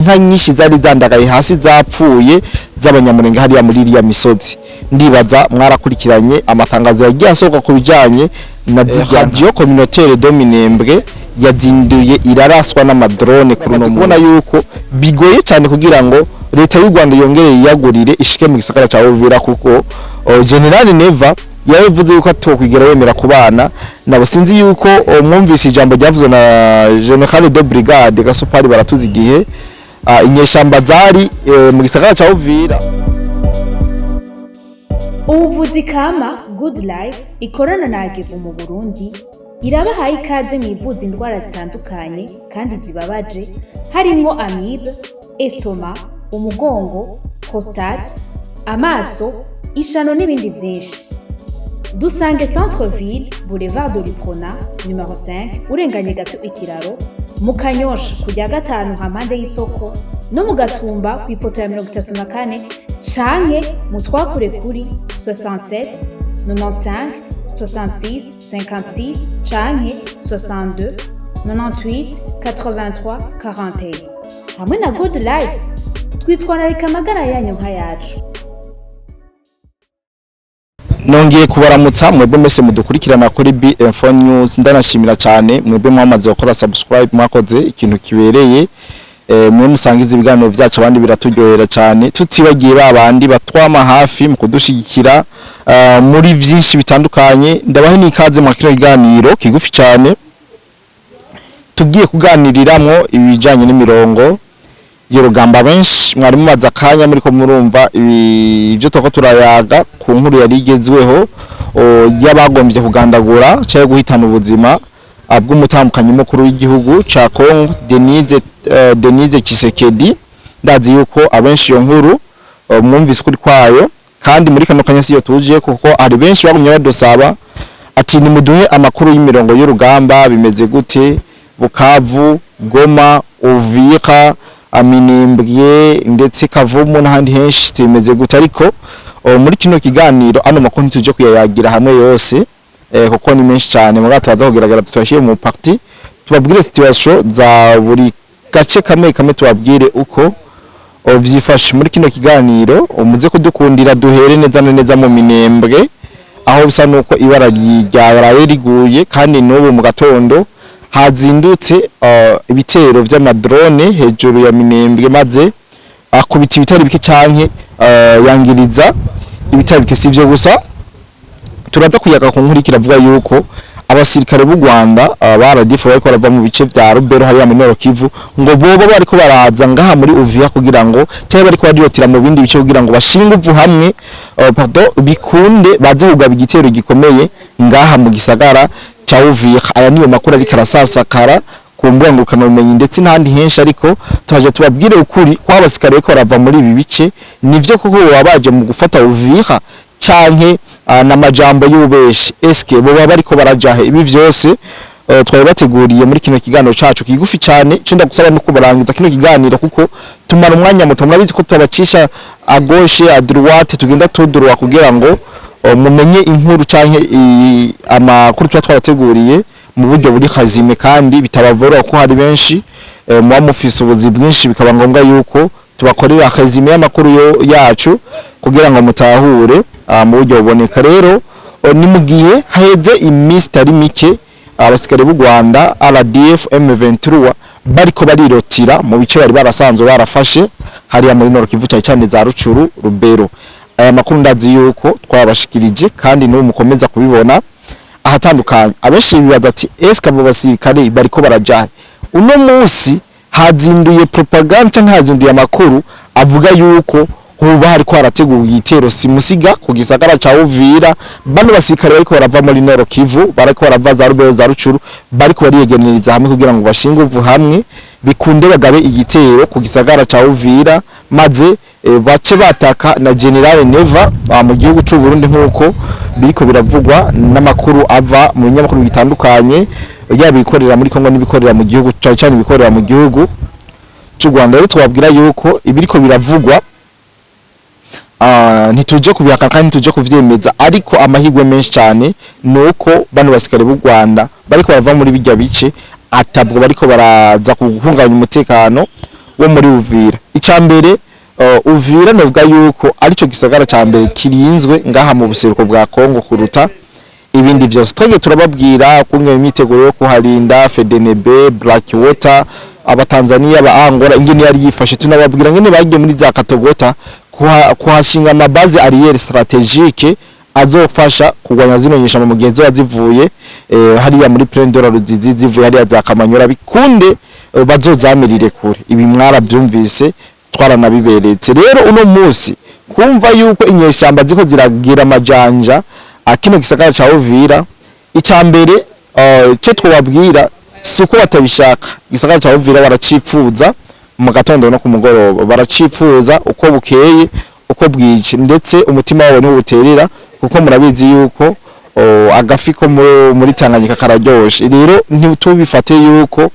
Inka nyinshi zari zandagaye hasi zapfuye z'Abanyamurenge hariya muri iriya misozi. Ndibaza mwarakurikiranye amatangazo yagiye asohoka ku bijanye na radio communautaire de Minembwe yazinduye iraraswa n'amadrone kuri uno. Kubona yuko bigoye cyane kugira ngo leta y'u Rwanda yongere yiyagurire ishike mu gisagara ca Uvira, kuko General Neva yavuze yuko atokwigera yemera kubana nabo. Sinzi yuko mwumvise ijambo ryavuzwe na General de Brigade Gasopari Baratuza igihe inyeshamba zari mu gisagara ca Uvira. Ubuvuzi kama Good Life ikorana na Agevu mu Burundi irabahaye ikaze mu ivuza indwara zitandukanye kandi zibabaje, harimwo amibe, estomac, umugongo, prostate, amaso, ishano n'ibindi byinshi. Dusange Centre Ville, Boulevard de l'Uprona numero 5, urenganye gato ikiraro, mu Kanyosha kujya gatanu hampande y'isoko, no mu Gatumba ku ipoto ya 34, canke mu twakure kuri 67 95 66 56 canke 62 98 83 41. Hamwe na Good Life twitwararika amagara yanyu nk'ayacu. Nongeye kubaramutsa mwebwe mwese mudukurikirana kuri BM4 News. Ndanashimira cyane mwebwe mwamaze gukora subscribe, mwakoze ikintu kibereye. Mwe musangiza ibiganiro byacu abandi biraturyohera cyane, tutibagiye babandi batwama hafi mu kudushigikira muri byinshi bitandukanye. Ndabahe n'ikaze mu kino kiganiro kigufi cyane tugiye kuganiriramwo ibijanye n'imirongo y'urugamba. Benshi mwari mumaze akanya muri ko murumva ibyo twako turayaga ku nkuru yari igezweho y'abagombye kugandagura cyangwa guhitana ubuzima bw'umutambukanyi mukuru w'igihugu ca Congo, Denise Tshisekedi. Ndazi yuko abenshi iyo nkuru mwumvise ukuri kwayo, kandi muri kano kanya siyo tuje, kuko hari benshi bagumye badusaba ati: "Nimuduhe amakuru y'imirongo y'urugamba, bimeze gute Bukavu, Goma, Uvira, Minembwe ndetse Kavumu n'ahandi henshi, bimeze gute?" Ariko muri kino kiganiro ano makuru ntituje kuyayagira hamwe yose, kuko ni menshi cyane. Muga tubaza kugerageza tuyashyire mu partie, tubabwire situation za buri gace kamwe kamwe, tubabwire uko vyifashe muri kino kiganiro. Umuze kudukundira duhere neza na neza mu Minembwe, aho bisa nuko ibara ryaraye riguye, kandi n'ubu mu gatondo hazindutse ibitero vy'amadrone hejuru ya Minembwe, maze akubita ibitari bike canke yangiriza ibitari bike. Sivyo gusa, turaza kuyaga ku nkuru kiravuga yuko abasirikare b'u Rwanda ba RDF bariko barava mu bice vya Rubero hariya muri Nord Kivu, ngo bobo bariko baraza ngaha muri Uvira kugira ngo, cyangwa bariko barirotira mu bindi bice kugira ngo bashire inguvu hamwe, pardon, bikunde baze kugaba igitero gikomeye ngaha mu gisagara ca Uvira. Aya niyo makuru ariko arasasakara ku mbuga ngurukanabumenyi ndetse n'ahandi henshi, ariko twaje tubabwire ukuri ko abasirikare bariko barava muri ibi bice. Nivyo koko baba baje mu gufata Uvira, canke n'amajambo y'ububeshi? Eske boba bariko barajahe? Ibi vyose twari bateguriye muri kino kiganiro cacu kigufi cyane. Cyo ndagusaba no kubarangiza kino kiganiro, kuko tumara umwanya muto. Murabizi ko tubacisha à gauche, à droite, tugenda tudurwa kugira ngo mumenye inkuru canke amakuru tuba twarateguriye mu buryo buri hazime kandi bitabavura, ko hari benshi muba mufise ubuzi bwinshi, bikaba ngombwa yuko tubakorera résumé y'amakuru yacu kugira ngo mutahure mu buryo buboneka. Rero ni mu gihe haheze iminsi itari mike abasikare b'u Rwanda RDF M23 bariko barirotira mu bice bari barasanzwe barafashe hariya muri Nord Kivu, cyane cyane za Rucuru, Rubero. Aya makuru ndazi yuko twabashikirije, kandi n'ubu mukomeza kubibona ahatandukanye. Abenshi bibaza ati: "Eske abo basirikare bariko barajahe?" Uno munsi hazinduye propaganda canke hazinduye amakuru avuga yuko hoba hariko harategurwa igitero simusiga ku gisagara ca Uvira. Bano basirikare bariko barava muri Nord Kivu, bariko barava za Rubero, za Rucuru, bariko bariyegenereza hamwe kugira ngo bashinge uvu hamwe, bikunde bagabe igitero ku gisagara ca Uvira, maze bace bataka na General Neva mu gihugu c'u Burundi, nkuko biriko biravugwa n'amakuru ava mu binyamakuru bitandukanye, yaba ibikorera muri Kongo n'ibikorera mu gihugu, cyane cyane ibikorera mu gihugu cy'u Rwanda. Rero twabwira yuko ibiriko biravugwa ntituje kubihaka kandi ntituje kuvyemeza, ariko amahirwe menshi cyane nuko bano basikare b'u Rwanda bariko barava muri bijya bice atabwo bariko baraza guhungabanya umutekano. wo muri Uvira. Ica mbere, Uvira novuga yuko arico gisagara ca mbere kirinzwe ngaha mu buseruko bwa Kongo kuruta ibindi vyose. Twagiye turababwira kungene imyiteguro yo kuharinda FDNB, Blackwater, abatanzania, aba Angola, ingene yari yifashe. Tunababwira ngene bagiye muri za Katogota kuhashinga ama base arrière stratégique azofasha kurwanya zino nyeshamba mu gihe zoba zivuye hariya muri Plaine de la Ruzizi, zivuye hariya za Kamanyora, bikunde bazozamirire kure. Ibi mwarabyumvise, twaranabiberetse. Rero uno munsi kumva yuko inyeshamba ziko ziragira amajanja akino gisagara ca Uvira, ica mbere cyo twababwira si uko batabishaka. Igisagara ca Uvira baracipfuza mu gatondo no ku mugoroba, baracipfuza uko bukeye uko bwije, ndetse umutima wabo niwo uterera, kuko murabizi yuko agafi ko muri Tanganyika kararyoshe. Rero ntitubifate yuko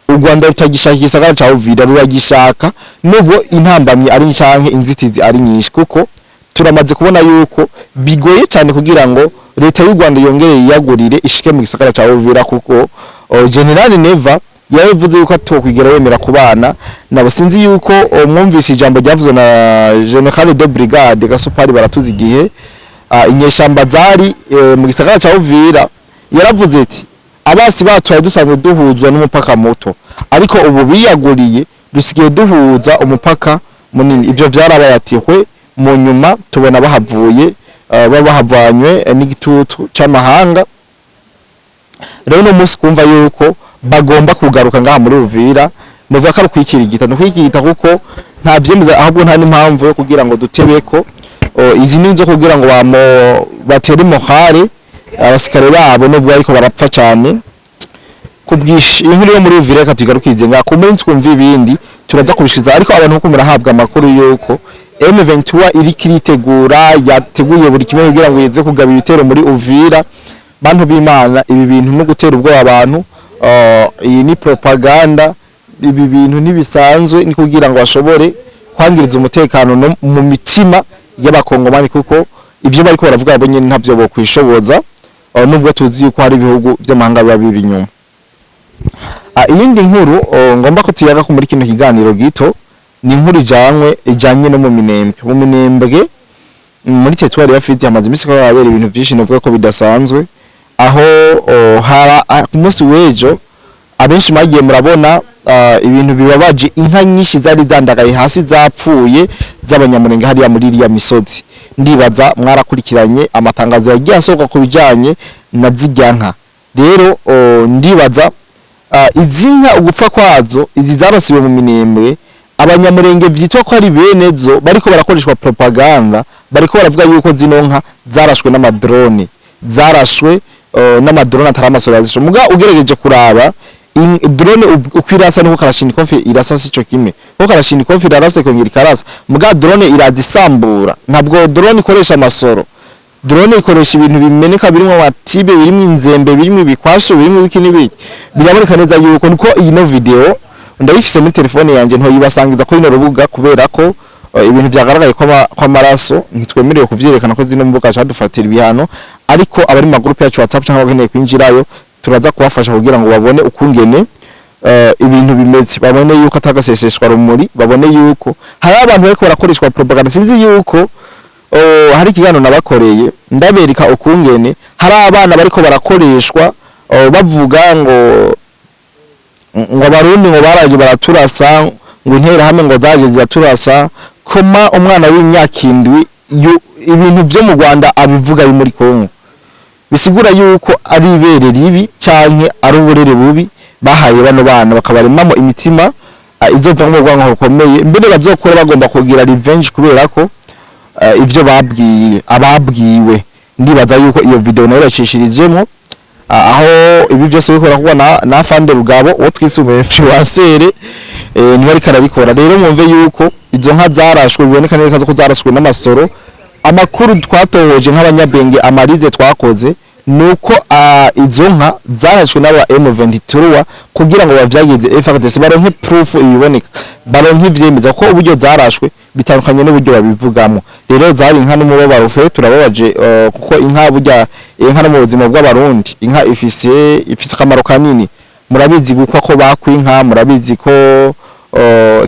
u Rwanda rutagishaka igisagara ca Uvira, ruragishaka, nubwo intambamyi ari canke inzitizi ari nyinshi, kuko turamaze kubona yuko bigoye cyane kugira ngo leta y'u Rwanda yongere yiyagurire ishike mu gisagara ca Uvira, kuko General Neva yavuze yuko atokwigera yemera kubana nabo. Sinzi yuko mwumvise ijambo ryavuzwe na General de Brigade Gasupari baratuza igihe inyeshamba zari mu gisagara ca Uvira. Yaravuze ati: "Abasi bacu dusanzwe duhuzwa n'umupaka muto, ariko ubu biyaguriye, dusigaye duhuza umupaka munini." Ivyo vyarabaye atihwe mu nyuma tubona bahavuye, baba bahavanywe n'igitutu c'amahanga. Rero uno munsi kumva yuko bagomba kugaruka ngaha muri Uvira, novuga ko ari ukwikirigita, ni ukwikirigita, kuko nta vyemeza, ahubwo nta n'impamvu yo kugira ngo dutebeko. Izi ni zo kugira ngo batere morale abasikare babo, nubwo ariko barapfa cyane kubwisha. Inkuru yo muri Uvira reka tugarukirize ngaha. Ku munsi twumva ibindi turaza kubishiza, ariko abantu ko murahabwa amakuru yuko M23 iriko iritegura, yateguye buri kimwe kugira ngo yeze kugaba ibitero muri Uvira. Bantu b'Imana, ibi bintu no gutera ubwoba abantu, iyi ni propaganda. Ibi bintu ntibisanzwe, ni kugira ngo bashobore kwangiriza umutekano no mu mitima y'abakongomani, kuko ivyo bariko baravuga bo nyene ntavyo bokwishoboza, nubwo tuzi yuko hari ibihugu vy'amahanga biba biri inyuma. Iyindi nkuru ngomba ko tuyaga ko muri kino kiganiro gito ni inkuru ijanye no mu Minembwe. Mu Minembwe, muri territoire ya Fizi, hamaze imisi ko habera ibintu vyinshi novuga ko bidasanzwe, aho ku munsi w'ejo abenshi mwagiye murabona ibintu bibabaje: inka nyinshi zari zandagaye hasi zapfuye z'abanyamurenge hariya muri iriya misozi. Ndibaza mwarakurikiranye amatangazo yagiye asohoka ku bijanye na zirya nka. Rero ndibaza izi nka ugupfa kwazo, izi zarasiwe mu Minembwe, abanyamurenge vyitwa ko ari bene zo bariko barakoreshwa propaganda, bariko baravuga yuko zino nka zarashwe n'amadrone, zarashwe n'amadrone atari amasoro yazishe. Muga ugerageje kuraba drone uko irasa nuko Kalashnikov irasa sico kimwe, kuko Kalashnikov irarasa ikongera ikarasa, muga drone irazisambura. Ntabwo drone ikoresha amasoro, drone ikoresha ibintu bimeneka birimo amatibe, birimo inzembe, birimo ibikwashu, birimo ibiki n'ibiki. Biraboneka neza yuko nuko iyi no video ndayifise muri telefone yanje, ntoyibasangiza kuri no rubuga kubera ko ibintu vyagaragaye ko kw'amaraso ntitwemerewe kuvyerekana ko zino mbuga cadufatira ibihano. Ariko abari mu magroupe yacu WhatsApp cyangwa abakeneye kwinjirayo, turaza kubafasha kugira ngo babone ukungene ibintu bimeze, babone yuko atagaseseshwa rumuri, babone yuko hari abantu bariko barakoreshwa propaganda. Sinzi yuko hari ikiganiro nabakoreye ndabereka ukungene hari abana bariko barakoreshwa, bavuga ngo abarundi ngo baraje baraturasa, ngo interahamwe ngo zaje ziraturasa. Koma umwana w'imyaka 7 ibintu vyo mu Rwanda abivuga ari muri Kongo, bisigura yuko ari ibere ribi canke ari uburere bubi bahaye bano bana, bakabaremamo imitima izovamwo urwango rukomeye, mbere bazokora bagomba kugira revenge kubera ko ivyo babwiye ababwiwe. Ndibaza yuko iyo video nayo bacishirijemo, aho ibi byose bikora kuba na Fande Rugabo uwo twise umu influencer niwe ariko arabikora. Rero mwumve yuko izo nka zarashwe, biboneka neza ko zarashwe n'amasoro. Amakuru twatohoje nk'abanyabwenge, amarize twakoze, nuko izo nka zarashwe n'aba M23 kugira ngo bavyagize FARDC, baronke proof ibiboneka, baronke ivyemeza ko uburyo zarashwe bitandukanye n'uburyo babivugamo. Rero zari inka n'umubabaro fe, turababaje, kuko inka burya, inka no mu buzima bw'abarundi, inka ifise akamaro kanini. Murabizi gukwa ko bakwa inka, murabizi ko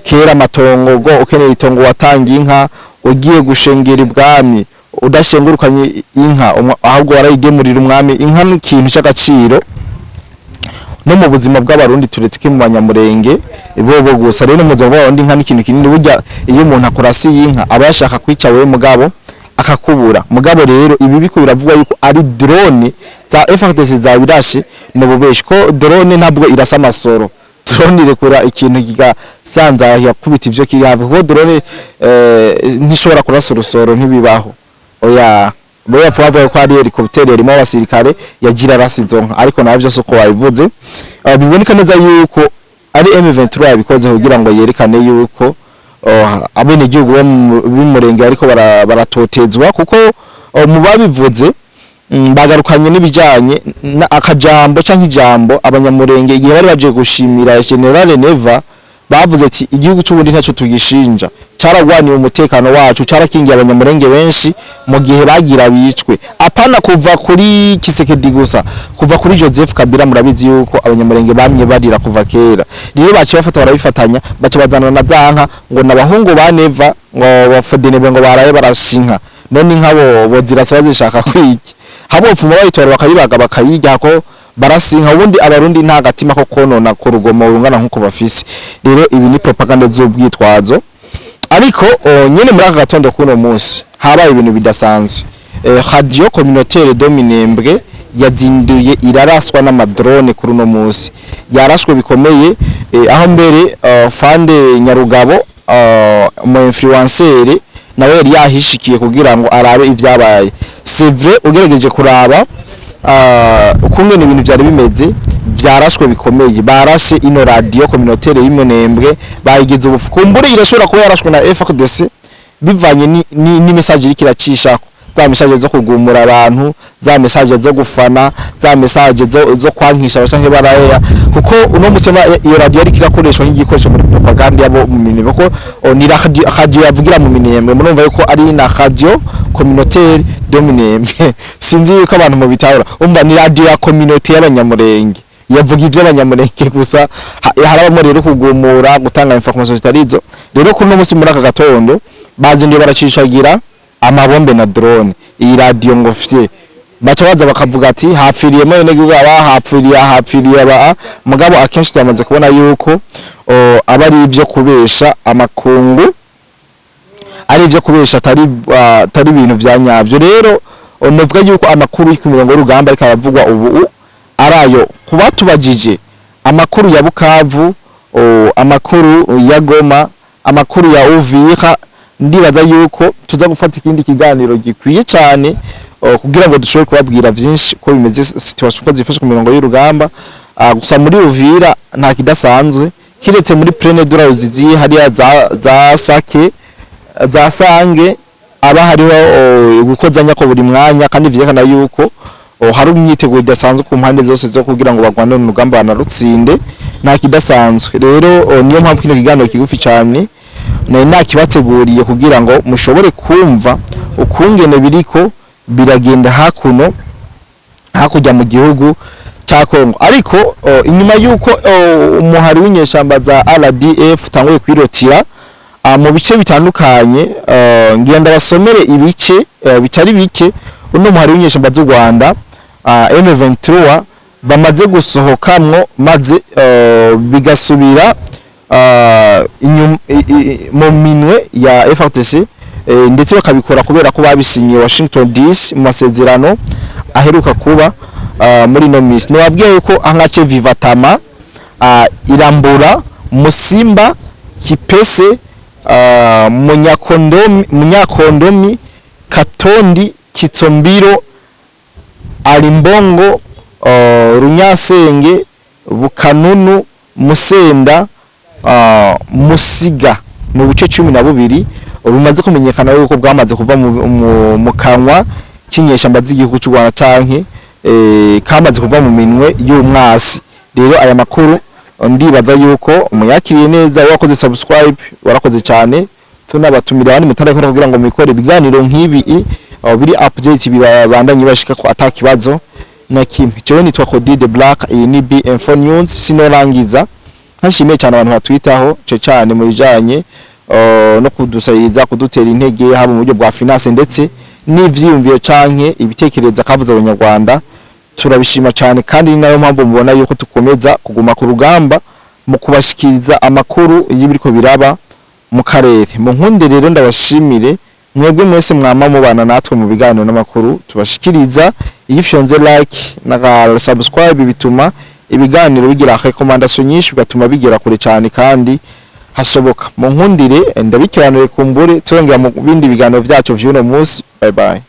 Kera amatongo, go ukeneye itongo watanga inka, ugiye gushengera ibwami udashengurukanye inka, ahubwo warayigemurira umwami. Inka ni ikintu cy'agaciro no mu buzima bw'Abarundi, turetse ko mu Banyamurenge bobo gusa. Rero mu buzima bw'Abarundi inka ni ikintu kinini. Burya iyo umuntu akurasiye inka aba yashaka kwica wewe, mugabo akakubura. Mugabo rero ibi biko biravugwa yuko ari drone za FARDC zabirashe, no bubeshi ko drone ntabwo irasa amasoro. Drone irekura ikintu kigasanza yakubita ivyo kiri hafi, kuko drone ntishobora kurasa urusoro, ntibibaho, oya. Bo yapfa bavuga ko ari hélicoptère yarimo abasirikare yagira arasa izo nka, ariko navyo soko wabivuze. Biboneka neza yuko ari M23 yabikoze kugira ngo yerekane yuko abenegihugu bo b'Umurenge ariko baratotezwa, kuko mu babivuze bagarukanye n'ibijanye akajambo canke ijambo Abanyamurenge igihe bari baje gushimira Général Neva bavuze ati: "Igihugu cy'Uburundi ntacyo tugishinja, caragwaniye umutekano wacu, carakingiye Abanyamurenge benshi mu gihe bagira bicwe." Apana kuva kuri Tshisekedi gusa, kuva kuri Joseph Kabila. Murabizi yuko Abanyamurenge bamye barira kuva kera. Rero baciye bafata barabifatanya, baca bazana na za nka ngo n'abahungu ba Neva, ngo baFDNB, ngo baraye barashinka. None inka bo zirasa bazishaka kwiki? Habopfuma bayitora bakayibaga bakayirya, ko barasinka. Ubundi Abarundi nta gatima ko konona ku rugomo rungana nkuko bafise. Rero ibi ni propaganda z'ubwitwazo. Ariko nyene muri aka gatondo kuno munsi habaye ibintu bidasanzwe. Radio communautaire de Minembwe yazinduye iraraswa n'amadrone kuri uno munsi, yarashwe bikomeye, aho mbere Fande Nyarugabo, umu influencer, nawe yari yahishikiye kugira ngo arabe ivyabaye. C'est vrai, ugerageje kuraba ukungene ibintu vyari bimeze, vyarashwe bikomeye. Barashe ino radio communautaire y'Iminembwe, bayigize ubufu. Kumbure irashobora kuba yarashwe na FARDC bivanye ni message iriko iracishako, za message zo kugumura abantu, za message zo gufana, za message zo kwankisha abashanke barayeya, kuko uno musi iyo radio yariko irakoreshwa nk'igikoresho muri propaganda yabo mu Minembwe, kuko ni radio yavugira mu Minembwe. Murumva yuko ari na radio communautaire de Minembwe, sinzi yuko abantu mu bitahura. Umva, ni radio ya communauté y'Abanyamurenge, yavuga ivy'Abanyamurenge gusa. Harabamo rero kugumura, gutanga information zitarizo. Rero kuri uno musi muri aka gatondo bazinduye baracishagira amabombe na drone iyi radio ngo fye, baca baza bakavuga ati hapfiriyemo gihugu, aba hapfiriye, hapfiriye aba. Mugabo akenshi turamaze kubona yuko aba ari ivyo kubesha amakungu, ari ivyo kubesha, atari ibintu vya nyavyo. Rero novuga yuko amakuru ku mirongo y'urugamba ariko aravugwa ubu arayo. Kubatubajije amakuru ya Bukavu, amakuru ya Goma, amakuru ya Uvira, ndibaza yuko tuza gufata ikindi kiganiro gikwiye cyane kugira ngo dushobore kubabwira vyinshi ko bimeze, situation ko zifashe ku mirongo y'urugamba. Gusa muri Uvira nta kidasanzwe kiretse muri Plaine de la Ruzizi, hariya za Sake, za Sange, aba hariho gukozanya ko buri mwanya, kandi vyerekana yuko hari imyiteguro idasanzwe ku mpande zose zo kugira ngo bagwane urugamba banarutsinde. Nta kidasanzwe rero. Niyo mpamvu kino kiganiro kigufi cyane nari nakibateguriye kugira ngo mushobore kumva ukungene biriko biragenda hakuno hakurya mu gihugu ca Kongo. Ariko inyuma yuko umuhari w'inyeshamba za RDF utanguye kwirotira mu bice bitandukanye, ngira ndabasomere ibice bitari bike uno muhari w'inyeshamba z'u Rwanda M23 bamaze gusohokamwo, maze bigasubira mu minwe ya FARDC, ndetse bakabikora kubera ko babisinyiye Washington DC mu masezerano aheruka kuba muri ino minsi. Nababwiye yuko angace Vivatama, Irambura, Musimba, Kipese, Munyakondomi, Katondi, Kitsombiro, Alimbongo, Runyasenge, Bukanunu, Musenda, Musiga, mu bice 12 bimaze kumenyekana yuko bwamaze kuva mu kanwa k'inyeshamba z'igihugu cy'u Rwanda, canke kamaze kuva mu minwe y'umwasi. Rero aya makuru ndibaza yuko muyakiriye neza. Wakoze subscribe, warakoze cyane. Tunabatumira abandi mutarakora kugira ngo mukore ibiganiro nk'ibi biri update, bibandanye bashika ko atakibazo na kimwe. Jewe nitwa Cody the Black, iyi ni BM4 News. Sinorangiza Ntashimiye cyane abantu batwitaho ce cyane mu bijanye no kudusayiriza, kudutera intege, haba mu buryo bwa finance ndetse n'ivyiyumviro canke ibitekerezo akavuze abanyarwanda. Turabishima cyane, kandi ni nayo mpamvu mubona yuko tukomeza kuguma ku rugamba mu kubashikiriza amakuru y'ibiriko biraba mu karere. Mu nkunde rero ndabashimire mwebwe mwese mwama mubana natwe mu biganiro n'amakuru tubashikiriza. Iyo ufyonze like na subscribe, bituma ibiganiro bigira recommandation nyinshi, bigatuma bigera kure cyane kandi hashoboka. Mu nkundire ndabikiranure, kumbure turongera mu bindi biganiro vyacu vy'uno munsi. Bye bye.